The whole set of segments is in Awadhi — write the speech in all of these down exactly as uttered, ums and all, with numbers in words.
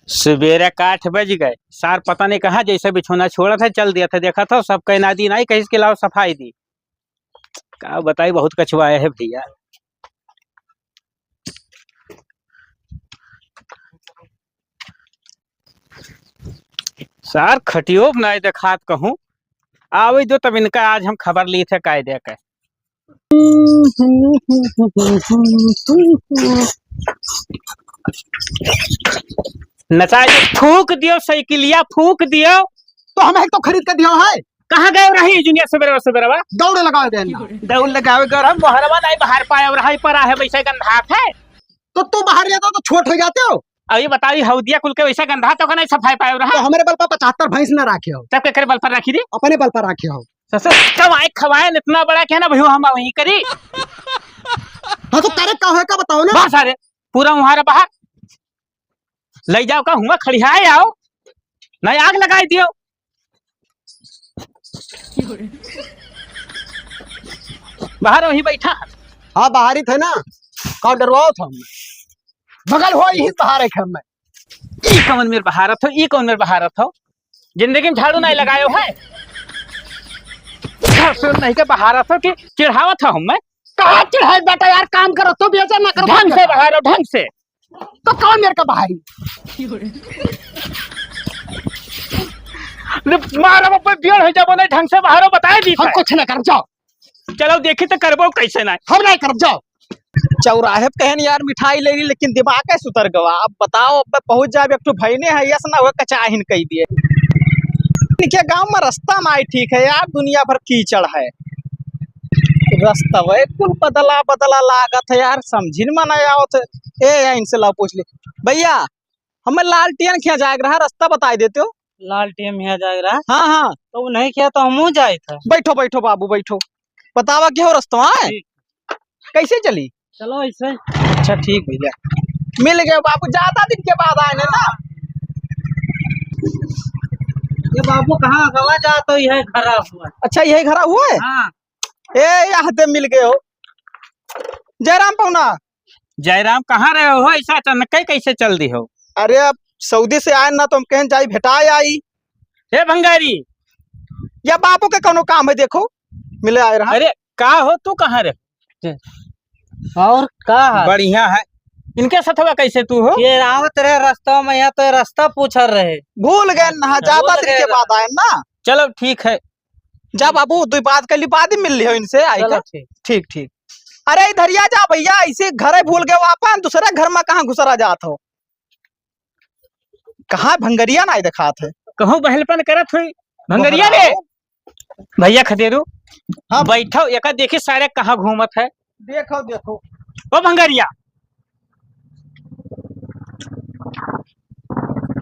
सुबेरे का आठ बज गए, सार पता नहीं कहाँ जैसे बिछौना छोड़ा था, चल दिया था, देखा था सब कहना दी नहीं, कहीं के लाओ सफाई दी। का बताई, बहुत कछुआए है भैया। सार खटियो नहीं देखात कहूँ, आवे दो तब इनका आज हम खबर ली थे कायदे के। नचाए दे, फूंक दियो साइकिलिया, फूंक दियो। तो हम एक तो खरीद के दियो है। कहाँ गए रही जूनियर सुबेरवा सुबेरवा? दौड़ लगावे गए ना। दौड़ लगावे गए रहा, मोहरवा नहीं बाहर पाए रहा, पर आहे वैसे गंधात है। तो तू बाहर जाता तो छोट हो जाते हो। अभी बताओ, ई हौदिया कुल के वैसे गंधा तो का नहीं सफाई पाए रहा? तो हमारे बल पर पचहत्तर भैंस ना राखे हो। तब के करे बल पर रखी दी? अपने बल पर राखे हो। ससुर, कमाए खवाए न इतना बड़ा क्या ना भैया, हम वहीं करी। हाँ, तो करे का है, का बताओ ना? बाहर सारे, पूरा वहाँ रे बाहर। ले जाओ का हुआ खड़ियाए आओ, नहीं आग लगाई दियो। बाहर वहीं बैठा। हाँ, बाहर ही थे ना, का डरवाओ था हमें। बगल हो यही बाहर है घर में। ई कौन मेरे बहारत हो, ई कौन मेरे बहारत हो? जिंदगी में झाड़ू नहीं लगायो है। ससुर नहीं के बहारत हो कि चिढ़ावत हो हमें। कहाँ चिढ़ाई बेटा यार, काम करो तो बेचा ना करो। ढंग से बहारो, ढंग से। तो कौन मेरे का बहारी? मारा बाप, बियर हो जाबो नहीं, ढंग से बहारो बताए दी हम था। कुछ ना कर, जाओ। चलो देखी तो करबो कैसे ना। हम नहीं करब, जाओ। चौराहे पे कहन यार मिठाई ले ली, लेकिन दिमाग है सुतर गवा। अब बताओ, अब पहुंच जाए एक ठो भैने है, यस ना हो कचाहिन कह दिए। देखिए गांव में रास्ता ना ठीक है यार, दुनिया भर कीचड़ है। रस्तवे कुल बदला बदला लागत है यार, समझिन में नहीं आवत है। ए, या इनसे लाओ पूछ ले। भैया, हमें लालटेन खिया जाए रहा, रास्ता बताए देते हो? लालटेन खिया जाए रहा? हाँ, हाँ। तो उन्हें खिया तो हमहू जाए था। बैठो, बैठो बाबू, बैठो। बतावा क्या हो रास्ता है? ठीक। कैसे चली? चलो ऐसे। अच्छा, ठीक भैया। मिल गए बाबू, ज्यादा दिन के बाद आए हैं ना। ये बाबू कहाँ गवा जा तो यह घरा हुआ। अच्छा, यही घरा हुआ है? हाँ। ए, यहाँ ते मिल गए हो। जयराम पौना। जयराम, कहाँ रहे हो? ऐसा अचानक कैसे चल दी हो? अरे, अब सऊदी से आए ना, तो हम कहन जाई भेटाए आई। हे भंगारी। या बाबू के कोनो काम है, देखो, मिले आए रहा। अरे, का हो, तू कहाँ रहे? और का हाल? बढ़िया है। इनके सथवा कैसे तू हो? ये आवत रहे रास्ता में, यहाँ तो रास्ता पूछत रहे। भूल गए ना, हाँ, ज्यादा भूल दिन गए के ना। बाद आए ना। चलो ठीक है। जा बाबू, दो बात कर ली, बाद में मिल लियो इनसे, आई चलो का? ठीक। ठीक, ठीक। अरे इधरिया जा भैया, ऐसे घरे भूल गए हो आपन, दूसरा घर में कहाँ घुसरा जात हो? कहाँ भंगरिया नाई देखात है? कहूँ बहलपन करत हुई भंगरिया रे। भैया खदेरू, हाँ। बैठो, एका देखी सारे कहाँ घूमत है। देखो, देखो। ओ भंगरिया।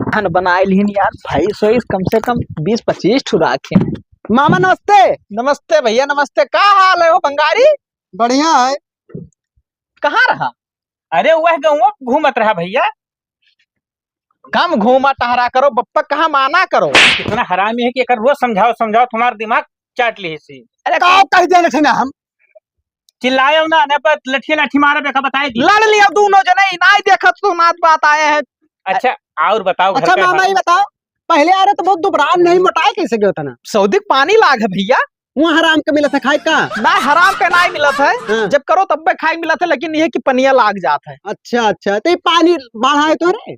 खान बनाए लिहिन यार, भैंस वैस कम से कम बीस पच्चीस ठो राखे। मामा नमस्ते। नमस्ते भैया, नमस्ते। का हाल है हो भंगारी? बढ़िया है। कहाँ रहा? अरे वह गाँव घूमत रहा भैया। कम घूमा टहरा करो, बप्पा कहाँ माना करो। इतना हरामी है कि एकर रोज समझाओ, समझाओ, तुम्हारा दिमाग चाट ली सी। अरे का कह देने थे ना हम? चिल्लायो ना, ना पर लठिया लाठी मारा बेका बताए दी। लड़ लिया दोनों जने, नाई देखत तो नात बात आए हैं। अच्छा, और बताओ घर अच्छा का मामा, हाल? ये बताओ, पहले आ रहे तो बहुत दुबरान नहीं मोटाए कैसे गयो था ना? सऊदी के पानी लाग है भैया। वहाँ हराम के मिलत है खाए का? ना, हराम के नाई मिलत है। हाँ। जब करो तब पे खाए मिलत है, लेकिन ये कि पनिया लाग जात है। अच्छा, अच्छा, तो ये पानी बढ़ा है तो रे?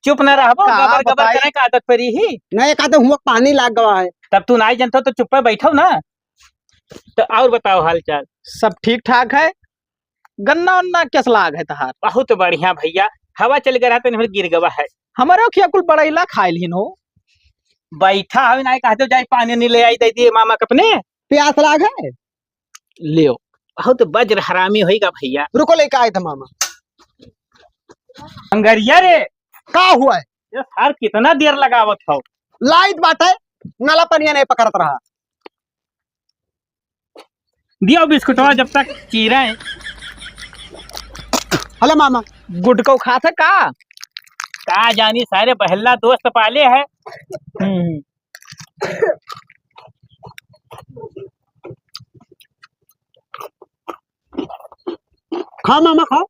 चुप न रहबो, का गबर गबर बताई? करे का आदत परी ही। नहीं, एक आदत हुआ पानी लाग गवा है। तब तू नाई जानतो तो चुप्पे बैठो ना। तो और बताओ हाल चाल। सब ठीक ठाक है। गन्ना उन्ना कैस लाग है तहार? बहुत बढ़िया भैया, हवा चल गया रहा तो नहीं गिर गवा है। हमारे खिया कुल बड़ैला खाए लिहिन हो। बैठा हवे, नाई कहते जाई पानी नहीं ले आई, दे दिए मामा के अपने। प्यास लाग है? लियो, बहुत बज्र हरामी होइगा भैया। रुको, लेके आए थे मामा। अंगरिया रे। का हुआ है? ये सार कितना देर लगावत हो? लाइट बात है, नाला पनिया नहीं पकड़त रहा। दियो बिस्कुटवा जब तक चीरे। हेलो मामा। गुटको खात है का? का जानी सारे बहल्ला दोस्त पाले है। हम्म। खाओ मामा, खाओ।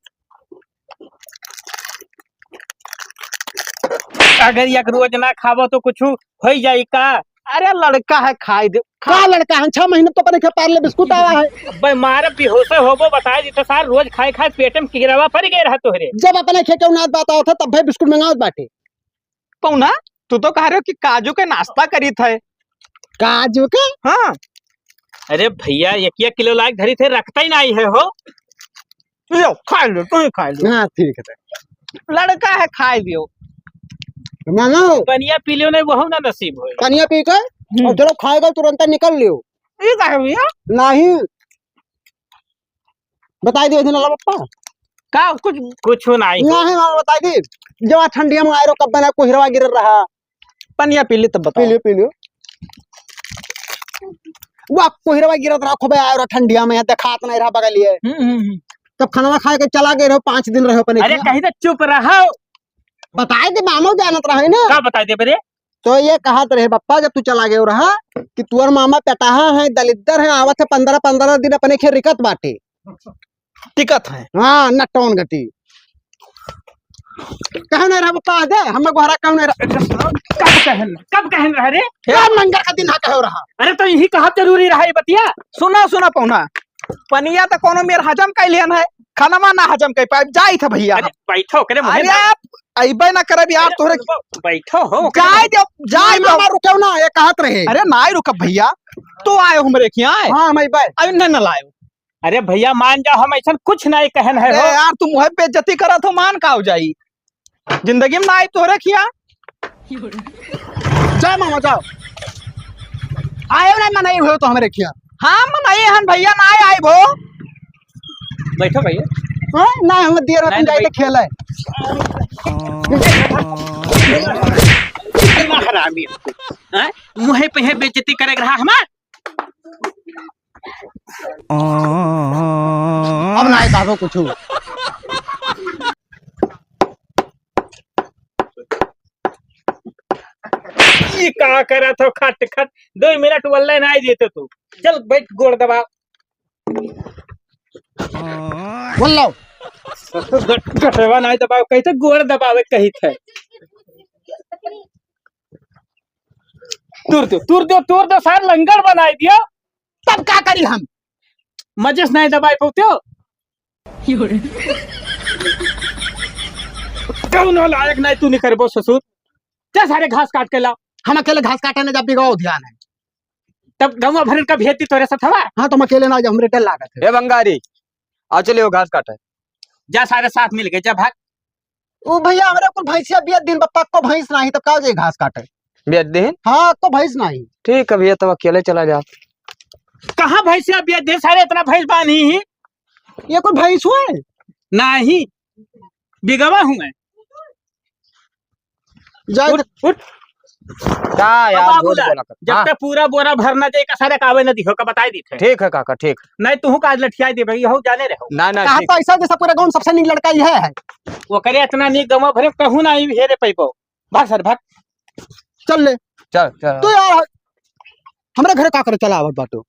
अगर एक रोज ना खाबो तो कुछ होई जाई का? अरे लड़का है, खाई दे। का लड़का है? छह महीने तो अपने खे पार्ले बिस्कुट आवा है। बे मारे बेहोश होबो, बताई दी तो सार रोज खाए खाए पेट में कीड़ावा पड़ गए रहा तोहरे। जब अपने खे केहू नात बात आवत है तब भाई बिस्कुट मंगावत बाटे। पौना, तू तो कह रहे हो कि काजू के नाश्ता करीत है। काजू के? हाँ। अरे भैया, एक एक किलो लाग धरी थे, रखता ही नहीं है हो। लो, खा लो, तू ही खा लो। हाँ, ठीक है। लड़का है, खाए दियो। मानो। पनिया पी लियो, नहीं वहू ना नसीब होए। पनिया पी के हम्म। और चलो खाएगा, तुरंत निकल लियो। ये का है भैया? नहीं। बताई दियो, इधर ला पप्पा। का कुछ? कुछ नहीं। नहीं, मामा, बताई दी। जब आज ठंडिया में आए रहो, कब बना कोहिरवा गिर रहा। पनिया पी ली तब बताओ। पी लियो, पी लियो। वाह, कोहिरवा गिरत रहा, खूबे आए रहो ठंडिया में, देखात नहीं रहा बगलिए। हम्म, हम्म, हम्म। तब खाना खाए के चला गए रहो, पाँच दिन रहो अपने अरे, यहाँ। कहीं तो चुप रहो। बताई दे, मामो जानत रहे ना। का बताई दे बरे? तो ये कहत रहे बप्पा, जब तू चला गयो रहा कि तुअर मामा पेटाहा है, दलिद्दर है, आवत है पन्द्रह पन्द्रह दिन अपने खे रिकत बाटे। टिकत है। हाँ, नटौन गटी। कहन रहा बप्पा, दे, हमें गोहरा कहन रहा। कब कहन, कब कहन रहा रे? कब मंगर का दिन हा कहो रहा? अरे तो यही कहा जरूरी रहा ये बतिया। सुना, सुना पौना, पनिया तो कोनो मेर हजम कर लियन है, खाना ना हजम कर पाए, जाई था भैया। अरे बैठो, करे मुहे अरे ना। आप अइबे ना करब यार, अरे तोहरे बैठो हो, जाए दो, जाए नहीं, दो। मामा, रुको ना, ये कहत रहे। अरे नाई रुकब भैया, तू आए हमरे खिया आए। हाँ, हम अइबे। अरे न, न लायो। अरे भैया, मान जाओ, हम ऐसन कुछ नहीं कहन है अरे हो। यार, तू मुहे बेइज्जती करत हो, मान का हो जाई? जिंदगी में ना आई तोहरे खिया। जाओ मामा, जाओ। आयो ना, मनई हो तो हमरे खिया। हाँ, मनई हन भैया, ना आए, आए भो। बैठो भैया। हाँ, ना, हम दियर नहीं, जाए तो खेले। हरामी। हैं? मुहे पे है बेइज्जती करे रहा हमार। अब ना आए काबो कुछ। ई का करत हो खट खट? दो मिनट वल्ले नाई देते तू। चल बैठ, गोड़ दबा। बोल लो। गट-, गटवा नाई दबाओ, कैसे गोड़ दबावे कहित है? तूर दो, तूर दो, तूर दो, सार लंगर बनाई दियो। तब का करी हम? मजे से नाई दबाई पौते हो। कौनो लायक नहीं तू निकरबो ससुर। जा सारे घास काट के ला। हम अकेले घास काटे न जब बिगाओ ध्यान है। तब गौवा भरन का भेज दी तोरे साथ हवा। हाँ, तुम अकेले ना जाओ, हमरे डर लागत है। ए बंगारी, आ चलियो घास काटे। जा सारे साथ मिल के, जा भाग। ओ भैया, हमरे कुल भैंसिया बिया दिन बा, पक्को भैंस नाही, तब का जाई घास काटे? बिया दिन? हाँ, को भैंस नाही। ठीक है भैया, तब अकेले चला जा। कहाँ भैंसिया बिया दिन? सारे इतना भैंस बान्ही ही। ये कोई भैंस हुआ है? नाही, बिगवा हूँ मैं। जाए उठ, दे। उठ। का यार, बाबू झूठ ला, बोला कर। जब हाँ। तक पूरा बोरा भर ना जाए, का सारे कावे न दिहो, का बताई दी थे। ठीक है काका, ठीक। नहीं, तू का लठियाई दे भाई, हो जाने रहो। ना, ना, कहा ठीक। तो ऐसा जैसा पूरा गाँव सबसे नीक लड़का ही है। वो करे इतना नीक गाँव भरे कहूँ ना आई हेरे पैबो। भाग सर, भाग। चल ले। चल, चल। तो यार, हमरे घरे का करे चला आवत बाटो?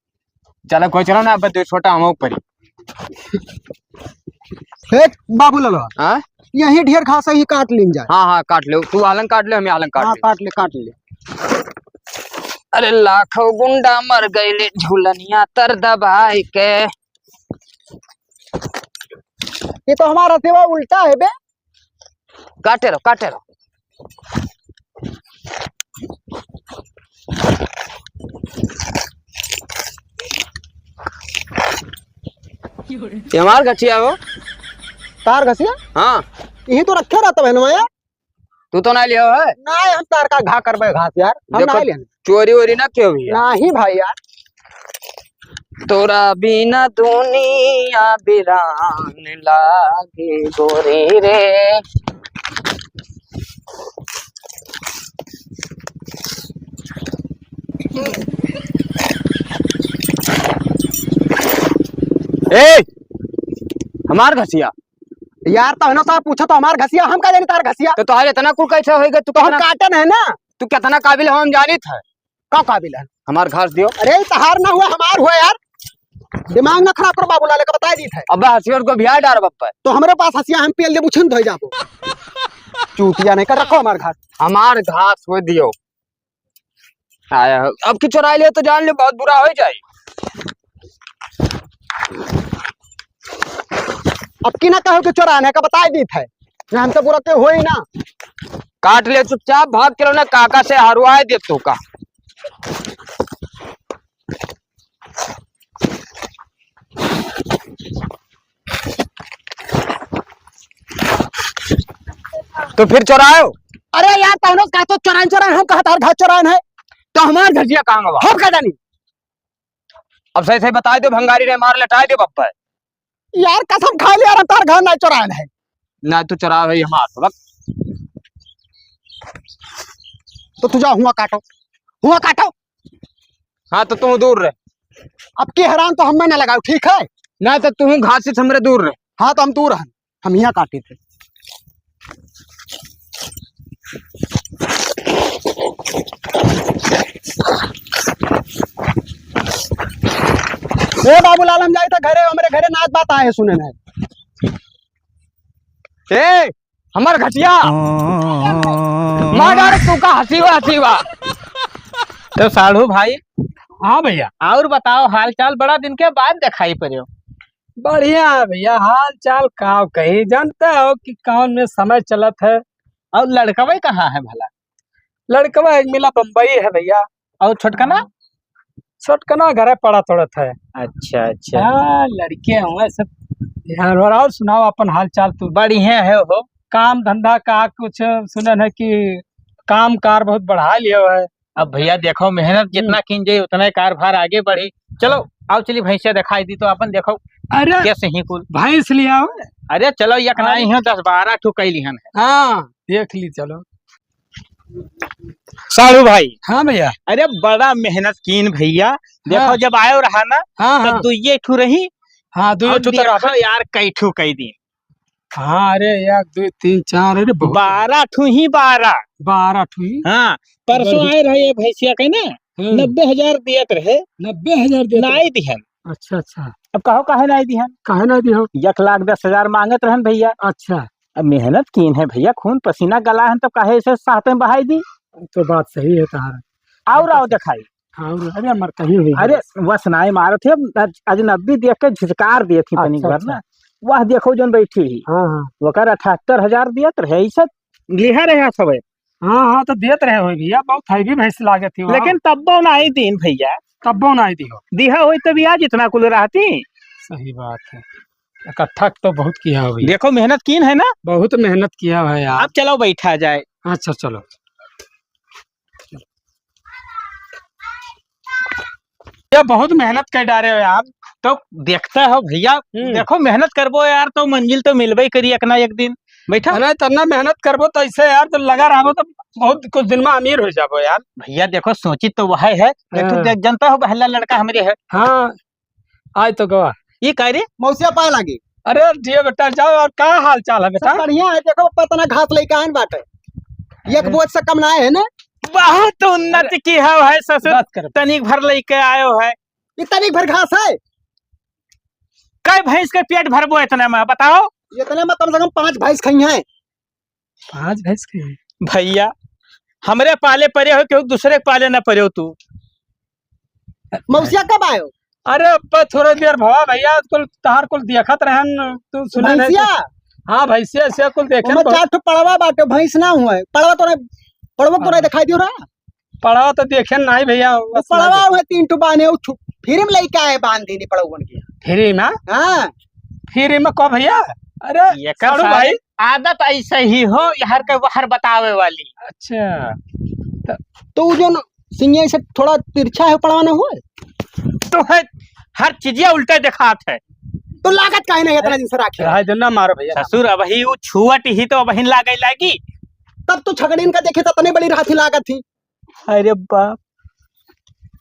चला, कोई चला ना, अब दो छोटा हम ऊपर ही। हे बाबू लालो। हाँ? यही ढेर घास है, ही काट लीन जाए। हाँ, हाँ, काट ले। तू आलन काट ले, हम आलन काट हाँ, ले। काट ले, काट ले। अरे लाखों गुंडा मर गइले झुलनिया तर दबाई के। ये तो हमारा सेवा उल्टा है बे। काटे रहो, काटे रहो। ये हमार घसिया हो। तार घसिया? हाँ। यही तो रखे रहता बहनवा यार। तू तो ना लियो है? ना, हम तार का घा करबे घास यार, हम देखो, ना लेन। चोरी वोरी ना कियो भैया। नाही भाई यार। तोरा बिना दुनिया बिरान लागे गोरी रे। ए, हमार घसिया। यार, तो है ना, तो पूछो तो हमार घसिया, हम का जानी तार घसिया? तो तोहार इतना कुल कैसे होई गए? तू तो हम कितना काटन है ना। तू कितना काबिल हो, हम जानित है। का काबिल है? हमार घास दियो। अरे, तहार ना हुआ, हमार हुआ यार। दिमाग ना खराब करो बाबू लाले का, बताई दी थे। अब हसिया को भिया डार बप्पा। तो हमरे पास हसिया, हम पेल दे बुछन धोई जाबो। चूतिया नहीं कर, रखो हमार घास। हमार घास हो दियो। आया हो। अब की चोराई ले तो जान ले, बहुत बुरा हो जाए। अब की ना कहो कि चोरान है का, बताई दी थे। ना हमसे बुरा के होई ना। काट ले चुपचाप, भाग चलो ना, काका से हरवाए दे तो का। तो फिर चोरायो? अरे यार, तहनो का तो चोरान, चोरान, हम कहा तार घर चोरान है। तो हमार घसिया कहाँ गवा? हम का जानी? अब सही सही बताई दो, भंगारी रे मार लेटाई दो बप्पा। यार कसम खा लिया, हम तार घर नहीं चोरान है। ना तू चोरायो है, हमार तो बक। तो तू जा, हुआ काटो, हुआ काटो। हाँ, तो तू दूर रह। अब की हरान तो हमें ना लगाओ, ठीक है? ना तो तू घास से हमरे दूर रह। हाँ, तो हम दूर हैं, हम यहाँ काटी थे। ए बाबूलाल, हम जाई था घरे, हमरे घरे नाच बात आए सुने ना। ए, हमार घटिया। मार डाल तू का हसीवा, हसीवा। तो साढ़ू भाई। हाँ भैया। और बताओ हाल चाल, बड़ा दिन के बाद दिखाई पड़े हो। बढ़िया है भैया, हाल चाल का कही, जानते हो कि गाँव में समय चलत है। और लड़कवे कहाँ है भला? लड़कवा एक मिला बम्बई है भैया। और छोटकना? छोटकना घरे पड़ा तोड़त है। अच्छा, अच्छा। हाँ, लड़के हुए सब। यार, और, और सुनाओ अपन हाल चाल तू। बढ़िया है हो। काम धंधा का कुछ सुनन है कि काम कार बहुत बढ़ा लियो है। अब भैया देखो, मेहनत जितना हम्म। कीन जाए उतना ही कारभार आगे बढ़ी। चलो, आओ चली भैंसिया दिखाई दी तो अपन देखो। अरे, कैसे ही कुल। भैंस लिया हो? अरे चलो, एक अरे। नहीं हो, दस बारह ठो कई लिहन है। हाँ, देख ली, चलो। साढ़ू भाई। हाँ भैया। अरे बड़ा मेहनत कीन भैया। देखो हाँ। जब आयो रहा ना, हाँ, तो हाँ। दुइये ठू रही। हाँ, दुइये अब ठू तो देखो रहा। यार, कई ठू कई दी। हाँ, अरे एक, दुइ, तीन, चार, अरे बहुत। बारह ठू ही, बारह। बारह ठू ही? हाँ, परसों बढ़िया। आए रहे ये भैंसिया के ना, हम्म। नब्बे हजार दियत रहे। नब्बे हजार दियत रहे? नाई दिहन। अच्छा, अच्छा। अब कहो काहे नाई दिहन? काहे नाई दिहो? एक लाख दस हजार मांगत रहन भैया। अच्छा। अब मेहनत कीन है भैया, खून पसीना गला है, तो काहे इसे साथ में बहाई दी? तो बात सही है तहार। और आओ दिखाई। हाँ, और अरे हमार कहीं हुई अरे बस। वस नाई मारत है, अज-, अजनबी देख के झिझकार दिए थी तनी अच्छा, भर अच्छा। ना। वह देखो जौन बैठी ही। हाँ, हाँ। ओकर अठहत्तर हजार दियत रहे, इसे लिहा रहे सब। हाँ, हाँ, तो देत रहे हो भैया, बहुत heavy भैंस लागत थी वहाँ। लेकिन तब्बो नाई दीन भैया। तब्बो नाई दिहो। दिहा होई तब आज इतना कुल रहती। सही बात है। इकट्ठा तो बहुत किया हो भैया। देखो मेहनत कीन है ना। बहुत मेहनत किया है यार। अब चलो बैठा जाए। अच्छा चलो। ये बहुत मेहनत कर डारे हो यार। तो देखता हो भैया, हम्म। देखो मेहनत करबो यार तो मंजिल तो मिलबे करी एक ना एक दिन। बैठा। अरे तना मेहनत करबो तो ऐसे यार, तो लगा रहबो तो बहुत कुछ दिन में अमीर हो जाबो यार। भैया देखो सोची तो वह है, एक ठो हाँ। देख जानता हो पहला लड़का हमरे है। हाँ। आय तो गवा। ये का रे? मौसिया पाए लागी। अरे जियो बेटा, जाओ, और का हाल चाल है बेटा? सब बढ़िया है। देखो पप्पा, इतना घास लेके आए बाटे, एक अरे। बोझ से कम ना है ना। बहुत उन्नति अरे। की है भाई ससुर। बस कर। तनिक भर लेके आयो है। ये तनिक भर घास है? कै भैंस के पेट भरबो इतने में, बताओ? इतने में कम से कम पाँच भैंस खाई हैं। पाँच भैंस के? भैया, हमरे पाले परे हो, केहू दूसरे के पाले ना परे हो तू। मौसिया कब आयो? अरे, अब थोड़ा देर भवा भैया, कुल तहार कुल देखत रहन, तू सुने नहीं भैंसिया? तो। हाँ, भैंसिया, ऐसे कुल देखे ओमे बहुत। चार ठो पड़वा बाटे, भैंस ना हुए। पड़वा तोरे, पड़वा तोरे हाँ। दिखाई दियो रहा? पड़वा तो देखे नहीं भैया, वो बस पड़वा ना हुए, तीन ठो बाने, वो छु-, फ्री में लेके आए, बांध देने पड़वन के। फ्री में? हाँ। फ्री में कब भैया? अरे, ये कर साढ़ू सारे भाई। आदत ऐसे ही हो, यार के बाहर बतावे वाली। अच्छा। त-, तो वो जो न, सिंगे से थोड़ा तिरछा है, पड़वा ना हुए? तो है, हर चीजिया उल्टे दिखात है। तो लागत काहे नहीं इतना दिन से राखे? रहे दो ना, मारो भैया। ससुर, अब ही वो छुअट ही तो अब ही लागे लागी। तब तो छगड़िन का देखे तो इतने बड़ी रहा थी, लागत थी। अरे बाप।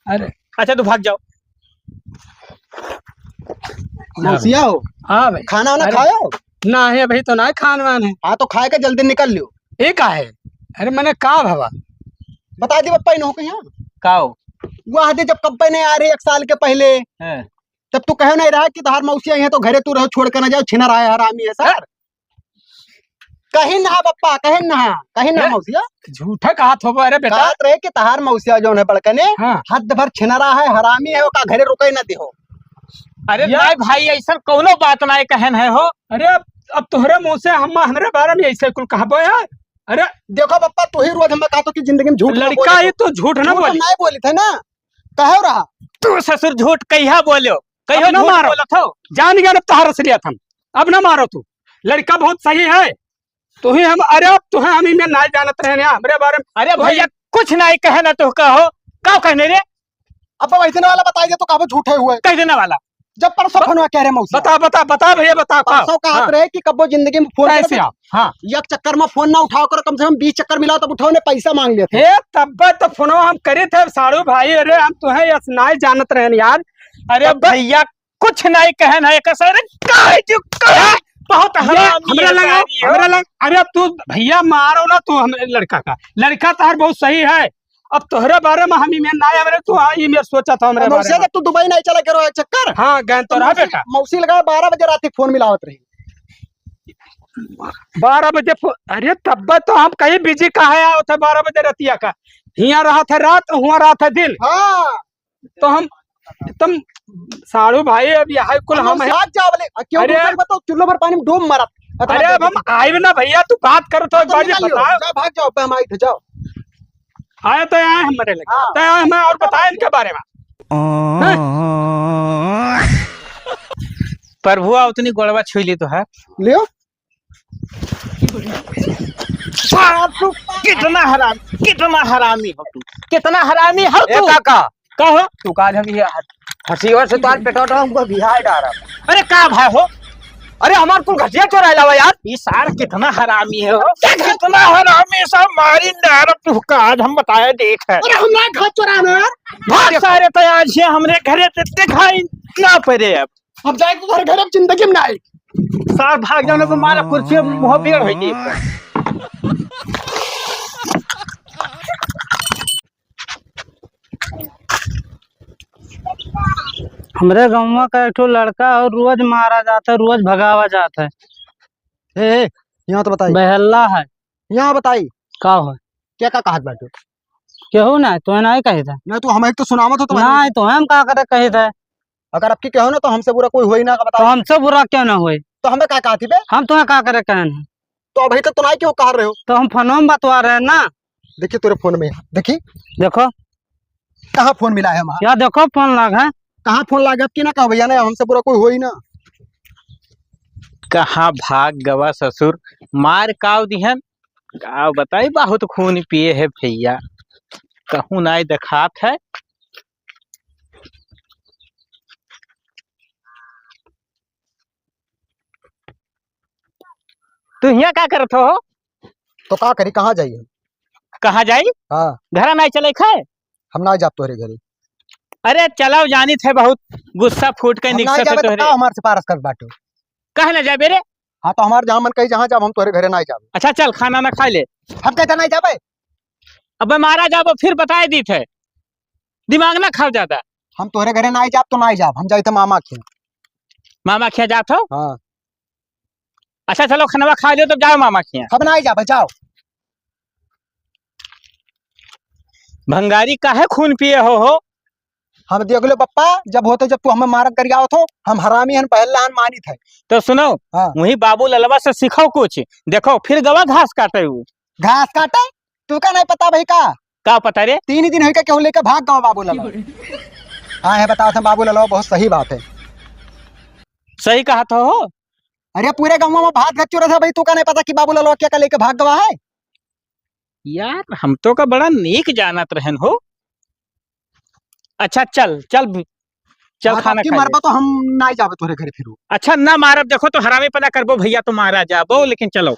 अरे। अच्छा, तू भाग जाओ। मौसिया हो? हाँ भाई। खाना वाना अरे। खायो? ना है, अभी तो ना खान वान है। हाँ, तो खाए के जल्दी निकल लियो। ये का है? अरे, मैंने का भवा? बता दी पप्पा, इन्हों के यहाँ। का हो? वह दे, जब कब्बे नहीं आ रहे एक साल के पहले, हाँ। तब तू कहे नहीं रहा कि तहार मौसिया यहाँ तो घरे तू रहो, छोड़ के ना जाओ, छिनर आया हरामी है सर। कहीं ना बप्पा, कहीं ना, कहीं ना ए? मौसिया। झूठा कहत हो, अरे बेटा। कहत रहे कि तहार मौसिया जौन है बड़कने, हाँ। हद भर छिनरा है, हरामी है, ओका घरे रुके ना दिहो। अरे या- नाहीं भाई, ऐसा कौनो बात नाहीं कहन है हो। अरे अब, अब तोहरे मुँह से हम, हमरे बारे में ऐसे कुल कहबो यार। अरे देखो बप्पा, तू ही रोज हमें कहत हो कि जिंदगी में झूठ ना लड़का बोले ही तो। तो झूठ ना झूठ बोली। नाहीं बोली थे ना, कहो रहा। तू ससुर झूठ कहिया बोलो, कहियो अब ना झूठ मारो। बोलत हो। जान गया अब तहार असलियत हम, अब ना मारो तू। लड़का बहुत सही है, तू ही हम, अरे अब तू है, हम ही में नाहीं जानत रहे ना हमरे बारे में। अरे भाई, भैया, कुछ नाहीं कहे ना तो कहो, का कहने रे? अब वही दिन वाला बताई दे तो कहबो झूठे हुए। कह देने वाला। जब परसों ब-, फोन कह रहे मौसी। बता, बता, बता भैया, बता, का? परसों कहत हाँ। रहे कि कब्बो जिंदगी में फोन कैसे करबे? आओ? हाँ। एक चक्कर में फोन ना उठाओ करो, कम से कम बीस चक्कर मिलाओ तब उठाओ, ने पैसा मांग लेते। हे, तब तो फोनो हम करे थे, साड़ू भाई, अरे हम तुहे यस नाहीं जानत रहन यार। अरे तब भैया, कुछ नाहीं कहन है, कसर काहे जो काहे? बहुत ये हरामी हमरा है लगा, सारी हो। हमरा लगा, अरे तू भैया मारो ना तू हमरे लड़का का, लड़का तोहर बहुत सही है। अब तोहरे बारे में हम ई में ना, हमरे तू, हाँ, ई में सोचा था हमरे अब बारे मौसिया में। जब तू दुबई नाहीं चला करो एक चक्कर। हाँ, गए तो तो रहा मौसी, बेटा। मौसी लगा बारह बजे रात के फोन मिलावत रही। बारह बजे फो-, अरे तब तो हम कहीं बिजी काहे आओ थे बारह बजे रतिया का। हियाँ रहा था रात, हुआँ रहा था दिन। हाँ। तो हम, तुम साड़ू भाई, अब यहाँ कुल हम हम लोग है। साथ जाओ बोले, आ, क्यों अरे। तुम बताओ, चुल्लो भर पानी में डूब मरत। अरे अब हम आइब ना भैया, तू बात कर तो हाँ, एक तो बार ये निकल लियो, बताओ। जाओ, भाग जाओ, अब हम आए थे, जाओ। आए तो आए हमारे लगे। हाँ। तो आए हमें और बताए इनके बारे में। हाँ? प्रभुआ उतनी गोड़वा छुई ली तो है। लियो। बाप रे, कितना हराम, कितना हरामी हो तू, कितना हरामी हो ए तू। काका, का हो? तू काल हम ये हस-, हसीवर से तार पेटवा तो हमको बिहार डारा। अरे का भाई हो? अरे हमार कुल घटिया चोराए लावा यार। ई सार कितना हरामी है हो। कितना हरामी सब मारी डारा तू का आज हम बताए देख है। अरे हम ना घर चोराना यार। भाग सारे तो आज ये हमरे घरे से दिखाई ना पड़े अब। अब जाए तो घर, घर अब जिंदगी में ना आए। सार भाग जाने तो मारा कुर्सी में मुंह पेड़ होई गई। हमरे गाँव का एक ठो लड़का और रोज मारा जाता है, रोज भगावा जाता है। ए, ए, यहाँ तो बताई। बहल्ला है। यहाँ बताई। का हो? क्या का कहत बाटे? केहू ना, तो ना ही कही था। नहीं तो हम एक तो सुनावत हो तो ना, तो हम का करे कही था। अगर आपकी कहो ना तो हमसे बुरा कोई होई ना, तो बताओ। हमसे बुरा क्यों ना होई? तो हमें का कहती बे? हम तुम्हें का करे कहन? तो अभी तक तो नहीं क्यों कह रहे हो? तो हम फोन में बतवा रहे हैं ना। देखिए तोरे फोन में, देखिए। देखो। कहाँ फोन मिला है हमारा? या देखो फोन लाग है। कहाँ फोन लाग है? अब की ना कहो भैया ना, हमसे बुरा कोई होई ना। कहाँ भाग गवा ससुर, मार काव दिहन, काव बताई, बहुत खून पिए है भैया, कहूँ नाई देखात है। तू हियाँ का करत हो? तो का करी, कहाँ जाई? कहाँ जाई? हाँ। घरा नाई चले खाए? हम ना जाब तोहरे घरे। अरे चलाओ, जानित है बहुत गुस्सा फूट के हम ना निकसत है जाबे तो तोहरे। का हमार सिफारिश कर बाटो? काहे ना जाबे रे? हाँ तो हमार जहाँ मन कही जहाँ जाब, हम तोहरे घरे ना जाब। अच्छा चल खाना ना खा ले। हम कहते ना जाबे। अबे मारा जाबो फिर बताए दीत है। दिमाग ना खाओ ज्यादा। हम तोहरे घरे ना जाब तो ना जाब, हम जाइत है मामा के। मामा के यहाँ जात हो? हाँ। अच्छा चलो खनवा खा लियो तब जाओ मामा के यहाँ। हम ना जाबे, जाओ। भंगारी काहे खून पिए हो, हो? हम देख लो पप्पा, जब होते जब तू हमें मारत गरियावत हो, हम हरामी हन, पहला हन मानित है। तो सुनो, हाँ। वही बाबू ललवा से सीखो कुछ, देखो फिर गवा घास काटे हु। घास काटे? तू का नहीं पता भाई का? का पता रे? तीन ही दिन होइके केहू लेके भाग गवा बाबू ललवा। हाँ है बताओ था बाबू ललवा, बहुत सही बात है। सही कहा था हो। अरे पूरे गाँव में भात घच्चू रहा था भाई, तू का नहीं पता कि बाबू ललवा क्या का लेके भाग गवा है? यार हम तो का बड़ा नीक जानत रहन हो। अच्छा चल चल चल हाँ, खाना खा ले। मरबा तो हम ना जाबे तोरे घरे फिर। अच्छा ना मारब, देखो तो हरामी पना करबो भैया, तो मारा जाबो लेकिन चलो।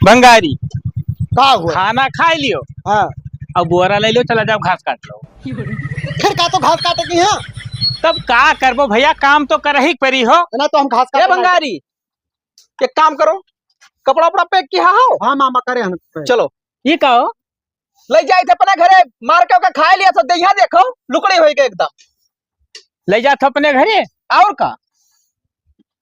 भंगारी का हुआ? खाना खा लियो। हाँ। अब बोरा ले लो, चला जाओ घास काट लो। फिर का तो घास काटे की है? तब का करबो भैया, काम तो करही परी हो। ना तो हम घास ए काटे ना भंगारी, एक काम करो, कपड़ा उपड़ा पैक किया हो? हाँ मामा, करे हम पैक। चलो। ये का हो? ले जाए थे अपने घरे, मार के ओके खा लिया तो देहिया देखो, लुकड़ी होई गई एकदम। ले जात हो अपने घरे? और का?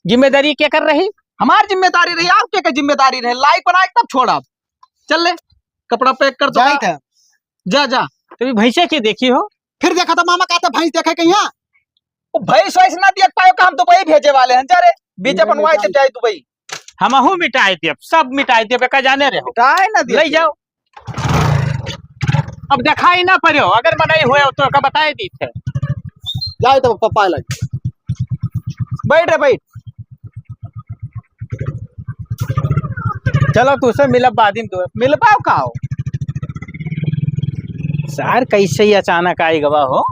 जिम्मेदारी के कर रही? हमार जिम्मेदारी रही, आप के, के जिम्मेदारी रहे? लाइक बनाए तब छोड़ब। चल ले, कपड़ा पैक कर तो। जाइत है। जा, जा। तो ये भैंसे के देखी हो? फिर देखा था मामा, कहता भैंस देखे कहीं यहाँ। वो भैंस वैस ना देख पायो का, हम दुबई भेजे वाले हैं। जा रे, बीजा बनवाए थे, जाए दुबई। हमहू मिटाई देब, सब मिटाई देब, एका जाने रहो। मिटाए ना देब। ले जाओ। अब देखाई ना पड़ो, अगर मनई हुए तो का बताए दी थे। जाए तो पप्पा लग। बैठ रे, बैठ। चलो, तुझसे मिलब बाद में, तो मिलबाओ का हो? सार, कैसे ही अचानक आई गवा हो?